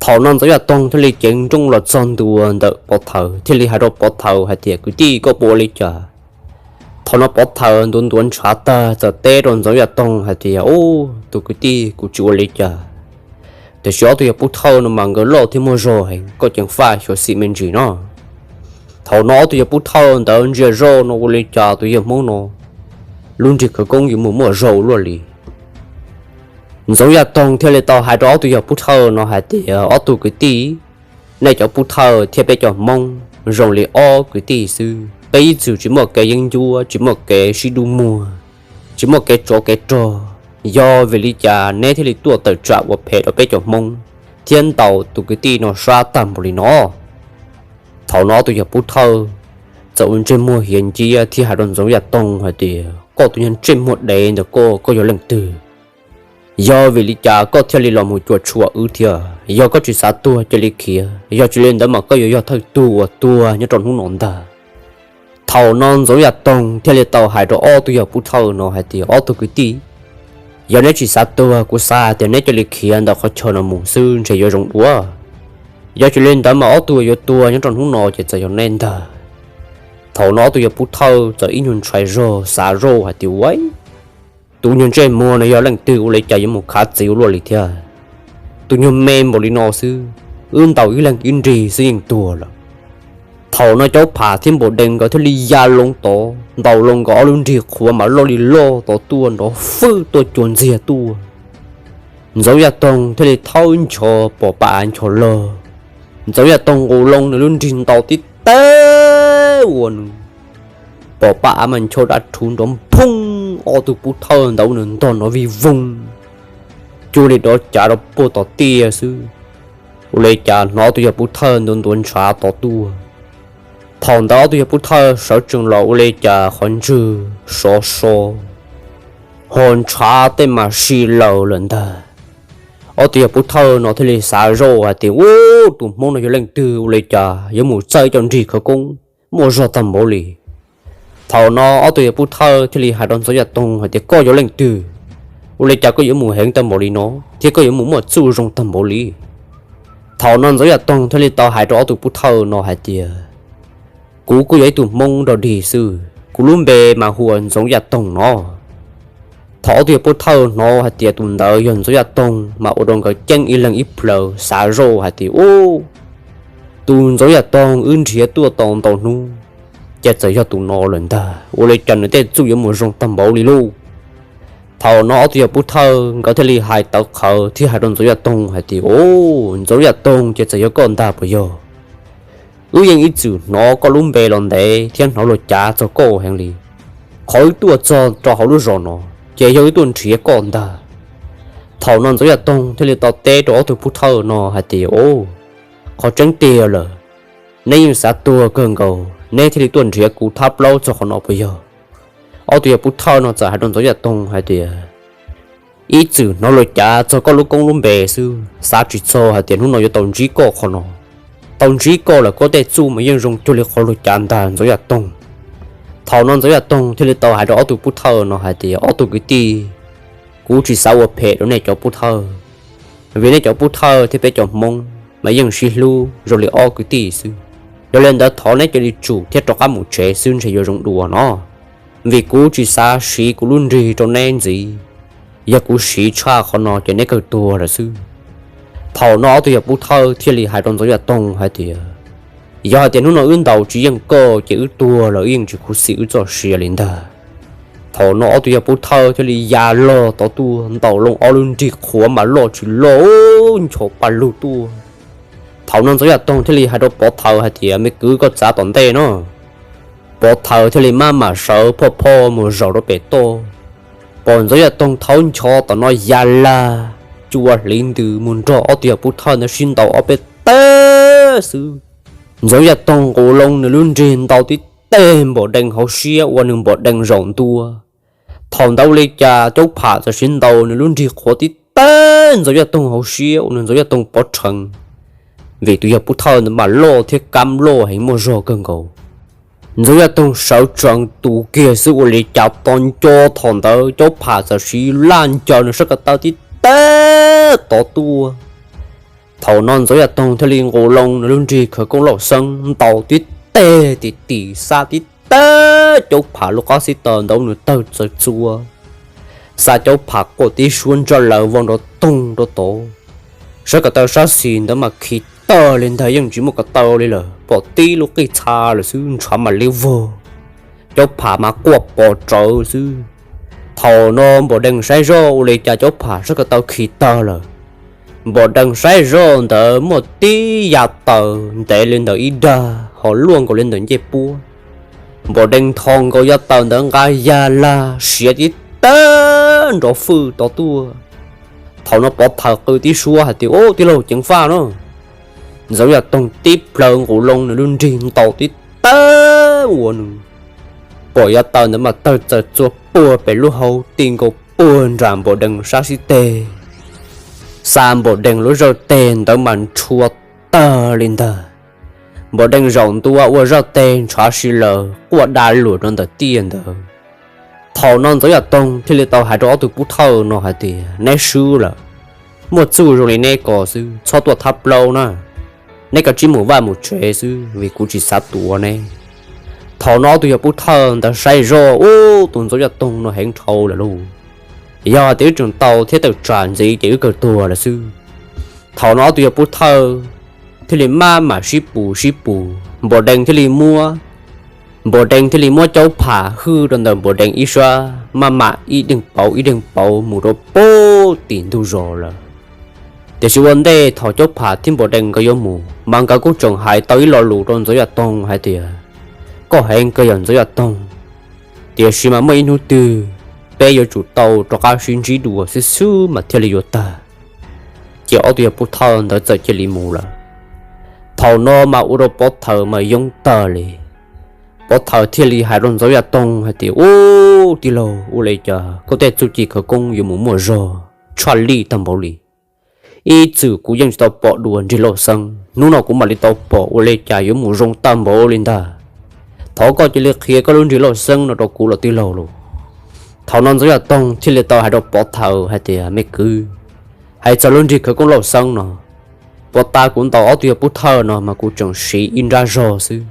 Thaum no Ntxoov Yaj Toog thiaj li ceev nrooj los txog ntua ntawm Pov Thawm thiaj li hais rau Pov Thawm hais tias, Kwv tij, koj puas ua li cas? Thaum no Pov Thawm ntuav ntuav ntshav tag txawm teb rau Ntxoov Yaj Toog hais tias, Ub, tus kwv tij, kuv tsis ua li cas, tiam sis ob tug yawg pub thawj no mas nkawd loj thiab muaj zog heev, koj ceev faj xyuam xim me ntsis no. Thaum no ob tug yawg pub thawj ntawd ntsia zoj no ua li cas tus yawg Hmoob no lub nrig khawv koob yuav mus muaj zog ua luaj li. Ntxoov Yaj Toog thiaj li tau hais rau ob tug yawg pub thawj no hais tias, Ob tug kwv tij, nej cov pub thawj thiab peb cov Hmoob zoo li ob kwv tij xwb, peb ib txwm tsis muaj kev yeeb ncuab, tsis muaj kev sib dub muag, tsis muaj kev tsov kev rog, yog vim li cas neb thiaj li tuaj tawm tsam ua phem rau peb cov Hmoob thiab ntaus tus kwv tij no sab tag npaum li no? Thaum no ob tug yawg pub thawj txawm ua ntsej muag hiav nciab thiab hais rau Ntxoov Yaj Toog hais tias, Koj tus nyuag ntsej muag dev ntawm koj, koj yog leej twg? Yog vim li cas koj thiaj li los mus cuam tshuam wb thiab? Yog koj tsis xav tuag cia li khiav, yog tsis li ntawd mas koj yuav yog thawj tug uas tuag nyob rau hnub no ntag. Thaum no Ntxoov Yaj Toog thiaj li tau hais rau ob tug yawg pub thawj no hais tias, Ob tug kwv tij, yog neb tsis xav tuag, kuv xav hais tias neb cia li khiav ntawm qhov chaw no mus xwb ntshe yuav zoo dua. Yog tsis li ntawd mas ob tug yuav tuag nyob rau hnub no ces txawm yog neb ntag. Thaum no ob tug yawg pub thawj txawm ib nyuag ntshai zog xav zoj hais tias, Ua, tus nyuag ntsej muag no yog leej twg ua li cas yuav mus khav txiv ua luaj li thiab? Tus nyuag me npaum li no xwb, wb ntaus ib leeg ib nrig xwb yeej tuag lawm. Thaum no Caub Pham thiab Npaum Dee nkawd thiaj li ya loo tod ntaus loo nkawd ob lub nrig qhuav mas loj li loj tod tuaj nrov fwj tuaj cua ntxiag tuaj. Ntxoov Yaj Toog thiaj li thaub ncho pom pab av ncho log. Ntxoov Yaj Toog nqus loo nws lub nrig ntaus tib teg ua nws pom pab av mas ncho dab rhuv nrov nphooj, ob tug pub thawj ntawd nws ntog nrov vij voog cuag li dov cav rau puag tom tiaj xwb. Ua li cas hnov ob tug yawg pub thawj ntuav ntuav ntshav tod tuaj. Thaum ntawd ob tug yawg pub thawj sawv tsees los ua li cas qhov ntswg sov so, ho ntshav tej mas si laws lawm ntag. Ob tug yawg pub thawj no thiaj li xav zoj hais tias, Ub, tus Hmoob no yog leej twg ua li cas yuav mus txawj cov nrig khawv koob muaj zog tag npaum li? Thaum no ob tug yawg pub thawj thiaj li hais rau Ntxoov Yaj Toog hais tias, Koj yog leej twg? Ua li cas koj yuav mus heev tag npaum li no thiab koj yuav mus muaj txuj zoo tag npaum li? Thaum no Ntxoov Yaj Toog thiaj li tau hais rau ob tug pub thawj no hais tias, Kuv kuj yog ib tug Hmoob dog dig xwb, kuv lub npe mas hu ua Ntxoov Yaj Toog no. Thaum ob tug yawg pub thawj hnov hais tias tus ntawd yog Ntxoov Yaj Toog mas ua rau nkawd ceeb ib leeg ib plawv xav zoj hais tias, Ub, tus Ntxoov Yaj Toog wb nrhiav tuaj tau ntau hnub, ces txawm yog tus no lawm ntag. Ua li cas nws tej txuj yuav mus zoo tag npaum li lauj? Thaum no ob tug yawg pub thawj nkawd thiaj li hais tawv qhawv thiab hais rau Ntxoov Yaj Toog hais tias, Ub, Ntxoov Yaj Toog ces txawm yog koj ntag puas yog? Wb yeej ib txwm hnov koj lub npe los ntev thiab hnov luag cav txog koj heev li. Qhov wb tuaj txog rau hauv lub zos no ces yog wb tuaj nrhiav koj ntag. Thaum no Ntxoov Yaj Toog thiaj li tau teb rau ob tug pub thawj no hais tias, Ub, qhov tseeb tiag lawm, neb yeej xav tuag kawg nkaus neb thiaj li tuaj nrhiav kuv thab plaub txog qhov no puas yog? Ob tug yawg pub thawj no txawm hais rau Ntxoov Yaj Toog hais tias, Ib txwm hnov luag cav txog koj lub koob lub npe xwb, xav tsis txog hais tias hnub no yuav tau ntsib koj qhov no. Tau ntsib koj lawm koj tej txuj mas yeej zoo cuag li qhov luag cav ntag Ntxoov Yaj Toog. Thaum no Ntxoov Yaj Toog thiaj li tau hais rau ob tug pub thawj no hais tias, Ob tug kwv tij, kuv tsis xav ua phem rau nej cov pub thawj, vim nej cov pub thawj thiab peb cov Hmoob mas yeej sib hlub zoo li ob kwv tij xwb. Yog li ntawd thov neb cia li tsum thiab rov qab mus tsev xwb ntshe yuav zoo dua no, vim kuv tsis xav siv kuv lub nrig rau neb ntxiv. Yog kuv siv tshaj qhov no ces neb kawg tuag lawm xwb. Thaum no ob tug yawg pub thawj thiaj li hais rau Ntxoov Yaj Toog hais tias, Yog hais tias hnub no wb ntaus tsis yeej koj ces wb tuag los wb yeej tsis khuv xim wb txoj sia li ntag. Thaum no ob tug yawg pub thawj thiaj li ya log tod tuaj ntaus loo ob lub nrig qhuav mas loj tsis loj, ncho pa lug tuaj. Thaum no Ntxoov Yaj Toog thiaj li hais rau Pov Thawm hais tias, Me kwv, koj txav tom ntej no. Pov Thawm thiaj li maj mam sawv phoj phoj mus zaum rau pem toj, pom Ntxoov Yaj Toog thaub ncho tom no ya lag cua hliv ntws mus nrog ob tug yawg pub thawj ntawd sib ntaus ob peb teg xwb. Ntxoov Yaj Toog nqus loo nws lub nrig ntaus tib teg Npaum Dee hauv siab ua nws Npaum Dee zaum ntua. Thaum ntawd ua li cas Caub Pham txawm siv ntaus nws lub nrig qhuav tib teb Ntxoov Yaj Toog hauv siab ua nws Ntxoov Yaj Toog pov rheev, vim tus yawg pub thawj ntawd mas loj thiab kab loj heev muaj zog kawg nkaus. Ntxoov Yaj Toog sawv tsees tus kiag xwb ua li cas to nco thaum ntawd Caub Pham txawm siv laj ncaws nws sab ko taw tib teb tod tuaj. Thaum no Ntxoov Yaj Toog thiaj li nqus loo nws lub nrig khawv koob lauj xeeb ntaus tib teg tim tim xa tib teb Caub Pham lub qab xib taws ntawd nws tawg txaws txua, xa Caub Pham quaj tib suab ntsaj laws vau nrov toog rau tod. Sab ko taw sab xis ntawd mas khi tawg li ntag, yeej tsis muaj ko taw li lawm, pom tib lub qij txha lawm xwb ntshav mam li vog. Caub Pham mas quaj pos tsawv xwb. Thaum no Npaum Dee saib zoj ua li cas Caub Pham sab ko taw khi tawg lawm. Npaum Dee saib zoj ntawd muaj tib yav taws ntev li ntawm ib dag ho luaj nkaus li ntawm ncej puab. Npaum Dee nthos nkaus yav taws ntawd nqa yag lag siav tib teb nrov fwj tod tuaj. Thaum no Pov Thawm qw tib suab hais tias, Ub, tij laug ceev faj no. Ntxoov Yaj Toog tib plhaw nqus loo nws lub nrig ntaus tib teb ua nws pom yav taws ntawd mas tawg txaws txua puag pem lub hau ti nkaus puag nram Npaum Dee sab xib teg, xa Npaum Dee lub zaj teg ntawd mas ntshua tawg li ntag. Npaum Dee zaum ntua ua zaj teg ntshav si lawm quaj da luam rau ntawm tiaj ntawd. Thaum no Ntxoov Yaj Toog thiaj li tau hais rau ob tug pub thawj no hais tias, Neb swb lawm, muaj txuj zoo li neb ko xwb txhob tuaj thab plaub na. Neb kav tsij mus vaj mus tsev xwb vim kuv tsis xav tuav neb. Thaum no ob tug yawg pub thawj ntawd saib zoj, Ub, tus Ntxoov Yaj Toog no heev dhau lawm lauj. Yog tias wb tseem tau thiab tawm tsam ntxiv ces wb kawg tuag lawm xwb. Thaum no ob tug yawg pub thawj thiaj li maj mam sib pus sib pus, Npaum Dee thiaj li muab, Npaum Dee thiaj li muab Caub Pham hwj rau ntawm Npaum Dee ib sab, maj mam ib deeg pauv ib deeg pauv mus rau puag tim ntug zos lawm. Tiam sis ua ntej thaum Caub Pham thiab Npaum Dee nkawd yuav mus mas nkawd kuj tseem hais tau ib lo lus rau Ntxoov Yaj Toog hais tias, Koj heev kawg yog Ntxoov Yaj Toog, tiam sis mas muaj ib hnub twg peb yuav tsum tau rov qab sib ntsib dua xwb xwb mas thiaj li yuav tag. Ces ob tug yawg pub thawj ntawd txawm cia li mus lawm. Thaum no mas ua rau Pov Thawm mas yoob tag li. Pov Thawm thiaj li hais rau Ntxoov Yaj Toog hais tias, Ub, tij laug, ua li cas koj tej txuj ci khawv koob yuav mus muaj zog tshaj lij tag npaum li? Ib txwm kuv yeej tsis tau pom dua nrig lauj xeeb, hnub no kuv mam li tau pom, ua li cas yuav mus zoo tag npaum li ntag? Thov koj cia li qhia koj lub nrig lauj xeeb no rau kuv los tij laug lauj. Thaum no Ntxoov Yaj Toog thiaj li tau hais rau Pov Thawm hais tias, Me kwv, hais txog lub nrig khawv koob lauj xeeb no, puag ta kuv ntaus ob tug yawg pub thawj no mas kuv tseem siv ib nrab zog xwb.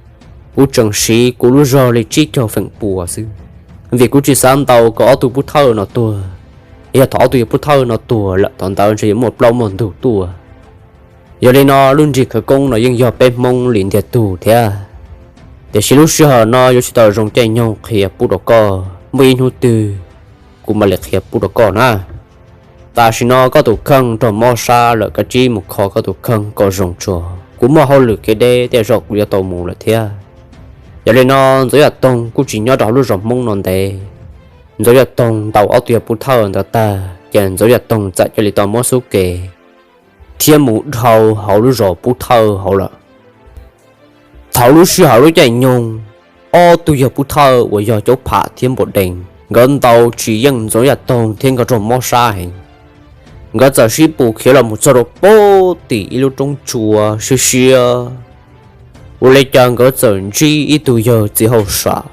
Kuv tseem siv kuv lub zog li tsib caug feem pua xwb, vim kuv tsis xav ntaus kom ob tug pub thawj no tuag. Yog thaum ob tug yawg pub thawj no tuag lawm thaum ntawd ntshe yuav muaj plaub muaj ntug tuaj. Yog li no lub nrig khawv koob no yeej yog peb Hmoob li ntiag tug thiab. Tiam sis lub sij hawm no yuav tsis tau zoo caij nyoog qhia pub rau koj, muaj ib hnub twg kuv mam li qhia pub rau koj na. Tam sim no koj tus kheej raug mob sab lawm, kav tsij mus kho koj tus kheej kom zoo tso. Kuv muaj hauj lwm kev deb tej zaum kuv yuav tau mus lawm thiab. Yog li no Ntxoov Yaj Toog kuj tsis nyob rau hauv lub zos Hmoob no ntev. Ntxoov Yaj Toog ntaus ob tug yawg pub thawj ntawd tag ces Ntxoov Yaj Toog txawm cia li tau muab xub ke thiab mus dhau hauv lub zos pub thawj hauv lawm. Thaum lub sij hawm lub caij nyoog, ob tug yawg pub thawj uas yog Caub Pham thiab Npaum Dee, nkawd ntaus tsis yeej Ntxoov Yaj Toog thiab nkawd raug mob sab heev. Nkawd txawm sib pus khiav los mus txog rau puag tim ib lub roob tsua siab siab. Ua li cas nkawd txawm ntsib ib tug yawg txiv hauj sam.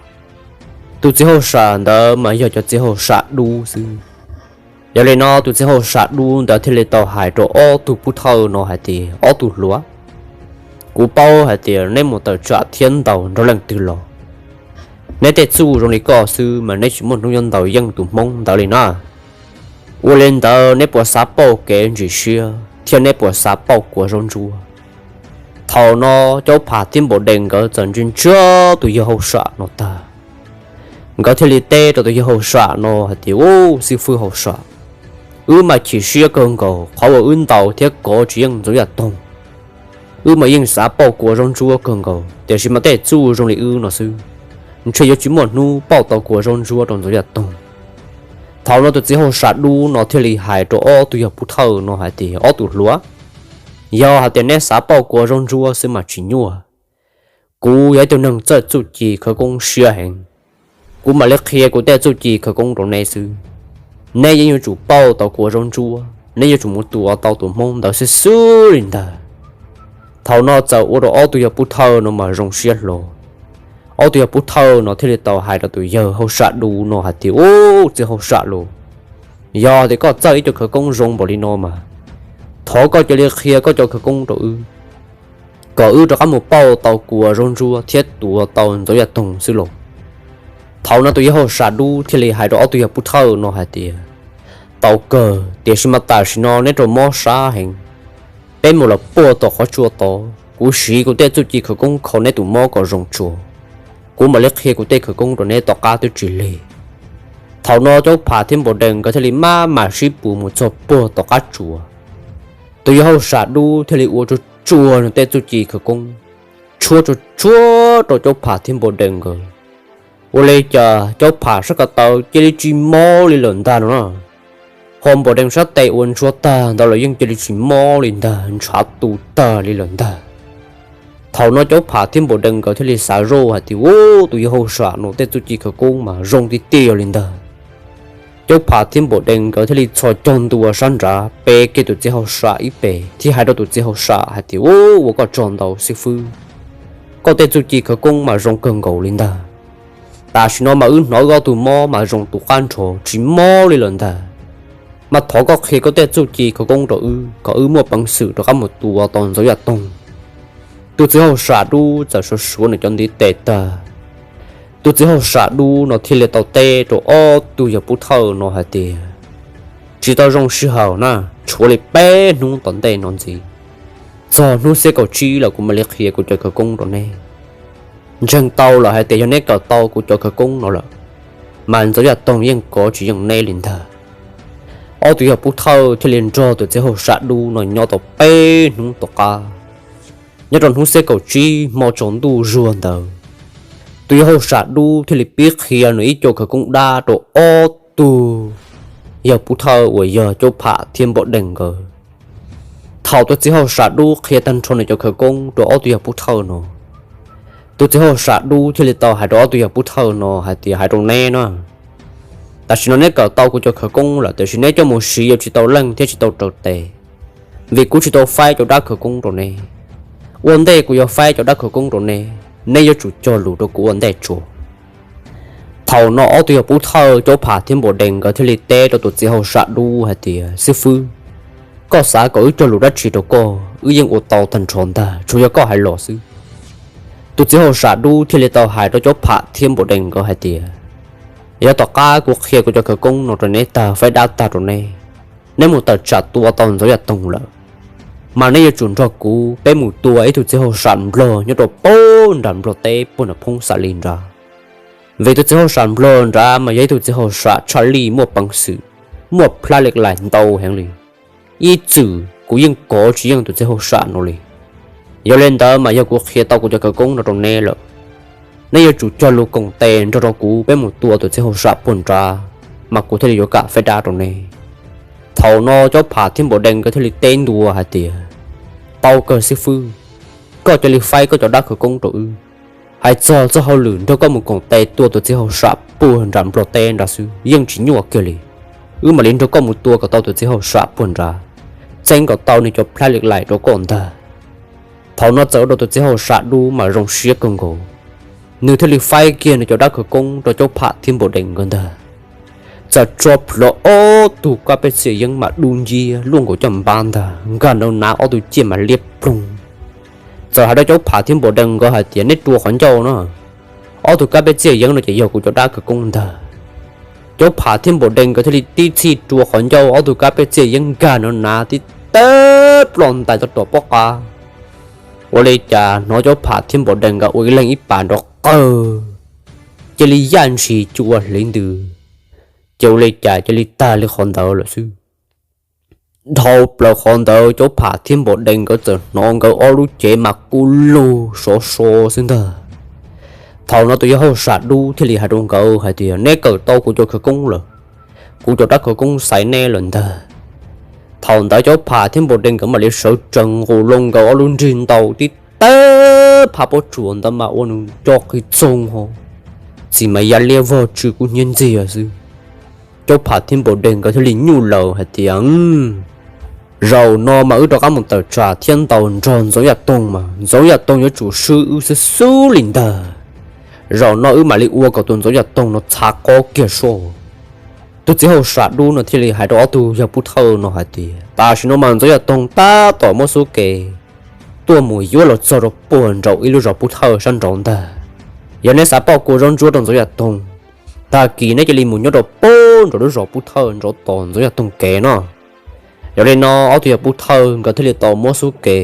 Tus txiv hauj sam ntawd mas yog cov txiv hauj sam dub xwb. Yog li no tus txiv hauj sam dub ntawd thiaj li tau hais rau ob tug pub thawj no hais tias, Ob tug hluas, kuv paub hais tias neb mus tawm tsam thiab ntaus nrog leej twg los. Neb tej txuj zoo li koj xwb mas neb tsis muaj hnub yuav ntaus yeej tus Hmoob ntawd li na. Ua li ntawd neb puas xav pauj kev ntsis siab thiab neb puas xav pauj kua zaub ntsuab? Thaum no Caub Pham thiab Npaum Dee nkawd txawm ntsia ntsia tus yawg hauj sam no tag, nkawd thiaj li teb rau tus yawg hauj sam no hais tias, Ub, xib fwb hauj sam, wb mas chim siab kawg nkaus qhov uas wb ntaus thiab kov tsis yeej Ntxoov Yaj Toog. Wb mas yeej xav pauj kua zaub ntsuab kawg nkaus, tiam sis mas tej txuj zoo li wb no xwb, ntshe yuav tsis muaj hnub pauj tau kua zaub ntsuab rau Ntxoov Yaj Toog. Thaum no tus txiv hauj sam dub no thiaj li hais rau ob tug yawg pub thawj no hais tias, Ob tug hluas, yog hais tias neb xav pauj kua zaub ntsuab xwb mas tsis nyuaj. Kuv yog ib tug neeg txawj txuj ci khawv koob siab heev, kuv mam li qhia kuv tej txuj ci khawv koob rau neb xwb. Neb yeej yuav tsum pauj tau kua zaub ntsuab, neb yuav tsum mus tua tau tus hmoob ntawd xwb xwb li ntag. Thaum no txawm ua rau ob tug yawg pub thawj no mas zoo siab hlo. Ob tug yawg pub thawj no thiaj li tau hais rau tus yawg hauj sam dub no hais tias, Ub, txiv hauj sam lauj, yog tias koj txawj ib co khawv koob zoo npaum li no mas thov koj cia li qhia koj cov khawv koob rau wb, kom wb rov qab mus pauj tau kua zaub ntsuab thiab tua tau ntxoov yaj toog xwb lauj. Thaum no tus yawg hauj sam dub thiaj li hais rau ob tug yawg pub thawj no hais tias, Tau kawg, tiam sis mas tam sim no neb rau mob sab heev, peb mus lawm puag tom qhov tsua tod, kuv siv kuv tej txuj ci khawv koob kho neb tus mob kom zoo tsuag, kuv mam li qhia kuv tej khawv koob rau neb tom qab twb tsis lig. Thaum no Caub Pham thiab Npaum Dees nkawd thiaj li maj mam sib pus mus txog puag tom qab tsua. Tus yawg hauj sam dub thiaj li ua tsuag tsuag nws tej txuj ci khawv koob, tshuab tsuag tsuag rau Caub Pham thiab Npaum Dees nkawd. Ua li cas Caub Pham sab ko taw cia li tsis mob li lawm ntag no na. Ho Npaum Dees sab tes uas ntshua tag ntawd los yeej cia li tsis mob li ntag, ntshav tu tag li lawm ntag. Thaum no Caub Pham thiab Npaum Dees nkawd thiaj li xav zoj hais tias, Ub, tus yawg hauj sam no tej txuj ci khawv koob mas zoo tiag tiag li ntag. Caub Pham thiab Npaum Dees nkawd thiaj li txhos caug ntua sab nrad pe kiag tus txiv hauj sam ib pe thiab hais rau tus txiv hauj sam hais tias, Ub, ua koj tsaug ntau xib fwb, koj tej txuj ci khawv koob mas zoo kawg nkaus li ntag. Tam sim no mas wb hnov wb ob tug mob mas zoo tu qab nrho tsis mob li lawm ntag. Mas thov koj qhia koj tej txuj ci khawv koob rau wb kom wb muaj peev xwm rov qab mus tua tau ntxoov yaj toog. Tus txiv hauj sam dub txawm suav suav nws cov ntiv tes tag, tus txiv hauj sam dub no thiaj li tau teb rau ob tug yawg pub thawj no hais tias, Tsis tau zoo sij hawm na, tshuav li peb hnub tom ntej no ntxiv, txog hnub xiab kaum tsib lawm kuv mam li qhia kuv cov khawv koob rau neb. Ntseeg tau lawm hais tias yog neb kawm tau kuv cov khawv koob no lawm, mas ntxoov yaj toog yeej kov tsis yeej neb li ntag. Ob tug yawg pub thawj thiaj li nrog tus txiv hauj sam dub no nyob tau peb hnub tom qab. Nyob rau hnub xiab kaum tsib hmo tsaus ntuj zuag ntawd, tus yawg hauj sam dub thiaj li pib qhia nws ib co khawv koob dab rau ob tug yawg pub thawj uas yog Caub Pham thiab Npaum Dees nkawd. Thaum tus txiv hauj sam dub qhia tag nrho nws cov khawv koob rau ob tug yawg pub thawj no, tus txiv hauj sam dub thiaj li tau hais rau ob tug yawg pub thawj no hais tias, Hais rau neb na, tam sim no neb kawm tau kuv cov khawv koob lawm, tiam sis neb coj mus siv yuav tsis tau leej thiab tsis tau raws tes, vim kuv tsis tau faib cov dab khawv koob rau neb. Ua ntej kuv yuav faib cov dab khawv koob rau neb, neb yuav tsum cog lus rau kuv ua ntej tso. Thaum no ob tug yawg pub thawj Caub Pham thiab Npaum Dees nkawd thiaj li teb rau tus txiv hauj sam dub hais tias, Xib fwb, koj xav kom wb cog lus dab tsi rau koj, wb yeej ua tau tag nrho ntag, tsuas yog koj hais los xwb. Tus txiv hauj sam dub thiaj li tau hais rau Caub Pham thiab Npaum Dees nkawd hais tias, Yog tom qab kuv qhia kuv cov khawv koob no rau neb tag, faib dab tag rau neb, neb mus tawm tsam tua tau ntxoov yaj toog lawm, mas neb yuav tsum nrog kuv peb mus tua ib tug txiv hauj sam nplog nyob rau puag nram nplog teb puag nram phoob xav li nrad. Vim tus txiv hauj sam nplog nrad mas yog ib tug txiv hauj sam tshaj lij muaj peev xwm, muaj plab li lais ntau heev li. Ib txwm kuv yeej kov tsis yeej tus txiv hauj sam no li. Yog li ntawd mas yog kuv qhia tau kuv cov khawv koob no rau neb lawm, neb yuav tsum cog lus koom tes nrog rau kuv peb mus tua tus txiv hauj sam puag nrad, mas kuv thiaj li yuav kam faib dab rau neb. Thaum no Caub Pham thiab Npaum Dees nkawd thiaj li teb ntua hais tias, Tau kawg xib fwb, koj cia li faib koj cov dab khawv koob rau wb. Hais txog txoj hauj lwm nrog koj mus koom tes tua tus txiv hauj sam puag nram nplog teb nrad xwb yeej tsis nyuaj kiag li. Wb mam li nrog koj mus tua kom tau tus txiv hauj sam puag nrad, txeeb kom tau nws cov plab li lais rau koj ntag. Thaum no txawm ua rau tus txiv hauj sam dub mas zoo siab kawg nkaus, nws thiaj li faib kiag nws cov dab khawv koob rau Caub Pham thiab Npaum Dees nkawd ntag. Txawm tso plhuav ob tug kab peb txiaj yeeb mas dub nciab luaj nkaus caj npab ntag, nkag nrov nav ob tug ciaj mas liab ploog. Txawm hais rau Caub Pham thiab Npaum Dees nkawd hais tias, Neb rua qhov ncauj no, ob tug kab peb txiaj yeeb no ces yog kuv cov dab khawv koob ntag. Caub Pham thiab Npaum Dees nkawd thiaj li tib txhij rua qhov ncauj, ob tug kab peb txiaj yeeb nkag nrov nav tib teb ploj ntais tau tom pob qa. Ua li cas hnov Caub Pham thiab Npaum Dees nkawd ua ib leeg ib pas nrov qawg, cia li yaj ntshis cua hliv ntws, ces ua li cas cia li tag li qhov ntawd lawm xwb. Dhau plaws qhov ntawd Caub Pham thiab Npaum Dees nkawd txawm hnov nkawd ob lub cev mas kub lug sov so xwb ntag. Thaum no tus yawg hauj sam dub thiaj li hais rau nkawd hais tias, Neb kawm tau kuv cov khawv koob lawm, kuv cov dab khawv koob xaiv neb lawm ntag. Thaum ntawd Caub Pham thiab Npaum Dees nkawd mam li sawv tsees nqus loo nkawd ob lub nrig ntau tib teb phab pob tsuas ntawd mas ua nws nco qis txoog ho, txiv mas ya liab vog tsw kub hnyiab ntxiag xwb. Caub Pham thiab Npaum Dees nkawd thiaj li nyuj laws hais tias, Zaum no mas wb rov qab mus tawm tsam thiab ntaus nrog Ntxoov Yaj Toog mas Ntxoov Yaj Toog yuav tsum swb wb xwb xwb li ntag. Zaum no wb mam li ua kom tus Ntxoov Yaj Toog no txhav qob kiag soj. Tus txiv hauj sam dub no thiaj li hais rau ob tug yawg pub thawj no hais tias tam sim no mas Ntxoov Yaj Toog tab tom muab xub ke tuaj mus yuav los txog rau puag nraum ib lub zos pub thawj sab nraud ntag. Yog neb xav pauj kua zaub ntsuab rau Ntxoov Yaj Toog, tag kis neb cia li mus nyob rau puag nraum lub zos pub thawj nraud tos Ntxoov Yaj Toog kev no. Yog li no ob tug yawg pub thawj nkawd thiaj li tau muab xub ke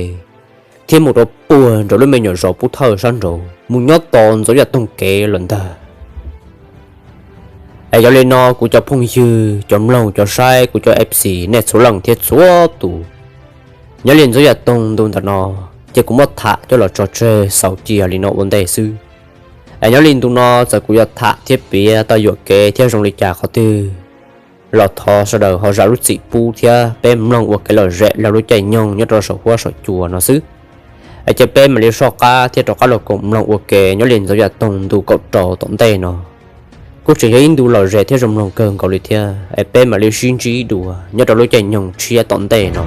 thiab mus rau puag nraum lub me nyuam zos pub thawj sab nraud mus nyob tos Ntxoov Yaj Toog kev lawm ntag. Es yog li no kuv cov phooj ywg, cov mloog, cov saib, kuv cov F C nej txhua leej thiab txhua tus, nyob li Ntxoov Yaj Toog ntu ntawm no ces kuv muab tham coj los tso tseg xaus cia li no ua ntej xwb. Es nyob li ntu no txawm kuv yuav tham thiab piav tau yuam kev thiab zoo li cas qhov twg los thov sawv daws ho zam lub txim pub thiab peb mloog ua kev lom zem laug lub caij nyoog nyob rau saum huab saum cua no xwb. Es cia peb mam li soj qab thiab rov qab los koom mloog ua ke nyob li Ntxoov Yaj Toog ntu kaum rau tom ntej no. Kuj tseem yog ib ntu lom zem thiab zoo mloog kawg nkaus li thiab, es peb mam li sib ntsib dua nyob rau lub caij nyoog tshiab tom ntej no.